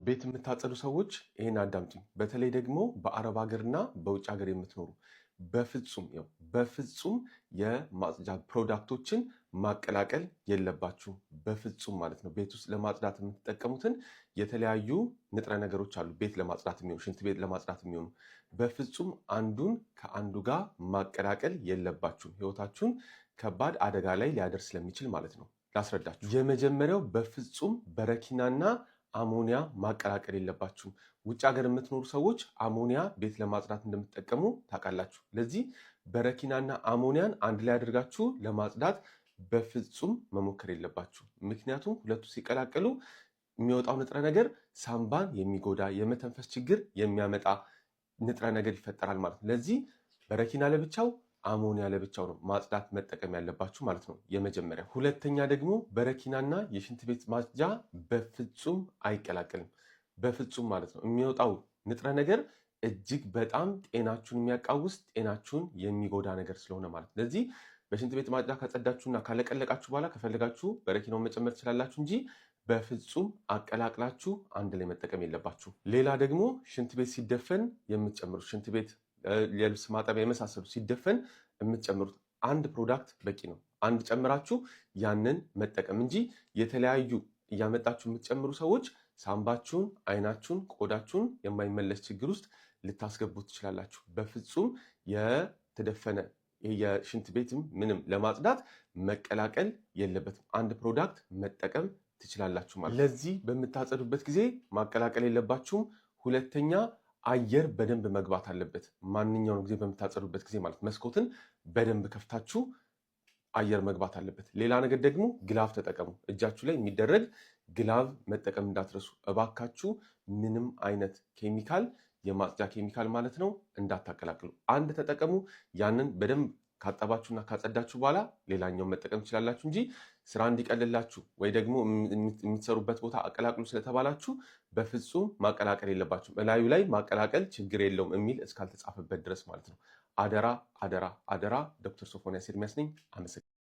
ቤት የምታጸዱ ሰዎች ይህን አዳምጡኝ። በተለይ ደግሞ በአረብ ሀገርና በውጭ ሀገር የምትኖሩ በፍጹም ያው በፍጹም የማጽጃ product ኦችን ማቀላቀል የለባችሁም። በፍጹም ማለት ነው። ቤት ውስጥ ለማጽዳት የምትጠቀሙትን የተለያዩ ንጥረ ነገሮች አሉ። ቤት ለማጽዳት የሚሆኑ፣ ሽንት ቤት ለማጽዳት የሚሆኑ በፍጹም አንዱን ከአንዱ ጋር ማቀላቀል የለባችሁም። ህይወታችሁን ከባድ አደጋ ላይ ሊያደርስ ስለሚችል ማለት ነው። ላስረዳችሁ። የመጀመሪያው በፍጹም በረኪናና አሞኒያ ማቀላቀል የለባችሁም። ውጭ ሀገር የምትኖሩ ሰዎች አሞኒያ ቤት ለማጽዳት እንደምትጠቀሙ ታውቃላችሁ። ለዚህ በረኪናና አሞኒያን አንድ ላይ አድርጋችሁ ለማጽዳት በፍጹም መሞከር የለባችሁ። ምክንያቱም ሁለቱ ሲቀላቀሉ የሚወጣው ንጥረ ነገር ሳምባን የሚጎዳ፣ የመተንፈስ ችግር የሚያመጣ ንጥረ ነገር ይፈጠራል ማለት ነው። ለዚህ በረኪና ለብቻው፣ አሞኒያ ለብቻው ነው ማጽዳት መጠቀም ያለባችሁ ማለት ነው። የመጀመሪያ። ሁለተኛ ደግሞ በረኪናና የሽንት ቤት ማጽጃ በፍጹም አይቀላቀልም። በፍጹም ማለት ነው። የሚወጣው ንጥረ ነገር እጅግ በጣም ጤናችሁን የሚያቃውስ፣ ጤናችሁን የሚጎዳ ነገር ስለሆነ ማለት ነው። ለዚህ በሽንት ቤት ማጽጃ ካጸዳችሁና ካለቀለቃችሁ በኋላ ከፈለጋችሁ በረኪናውን መጨመር ትችላላችሁ እንጂ በፍጹም አቀላቅላችሁ አንድ ላይ መጠቀም የለባችሁ። ሌላ ደግሞ ሽንት ቤት ሲደፈን የምትጨምሩት፣ ሽንት ቤት፣ የልብስ ማጠቢያ የመሳሰሉ ሲደፈን የምትጨምሩት አንድ product በቂ ነው። አንድ ጨምራችሁ ያንን መጠቀም እንጂ የተለያዩ እያመጣችሁ የምትጨምሩ ሰዎች ሳምባችሁን፣ አይናችሁን፣ ቆዳችሁን የማይመለስ ችግር ውስጥ ልታስገቡ ትችላላችሁ። በፍጹም የተደፈነ የሽንት ቤትም ምንም ለማጽዳት መቀላቀል የለበትም። አንድ product መጠቀም ትችላላችሁ ማለት። ለዚህ በምታጸዱበት ጊዜ ማቀላቀል የለባችሁም። ሁለተኛ አየር በደንብ መግባት አለበት። ማንኛውንም ጊዜ በምታጸዱበት ጊዜ ማለት መስኮትን በደንብ ከፍታችሁ አየር መግባት አለበት። ሌላ ነገር ደግሞ glove ተጠቀሙ። እጃችሁ ላይ የሚደረግ glove መጠቀም እንዳትረሱ እባካችሁ። ምንም አይነት ኬሚካል፣ የማጽጃ ኬሚካል ማለት ነው፣ እንዳታቀላቅሉ። አንድ ተጠቀሙ። ያንን በደንብ ካጠባችሁና ካጸዳችሁ በኋላ ሌላኛውን መጠቀም ትችላላችሁ እንጂ ስራ እንዲቀልላችሁ ወይ ደግሞ የምትሰሩበት ቦታ አቀላቅሉ ስለተባላችሁ በፍጹም ማቀላቀል የለባችሁም። እላዩ ላይ ማቀላቀል ችግር የለውም የሚል እስካልተጻፈበት ድረስ ማለት ነው። አደራ አደራ አደራ። ዶክተር ሶፎንያስ ኤርሚያስ ነኝ። አመሰግናለሁ።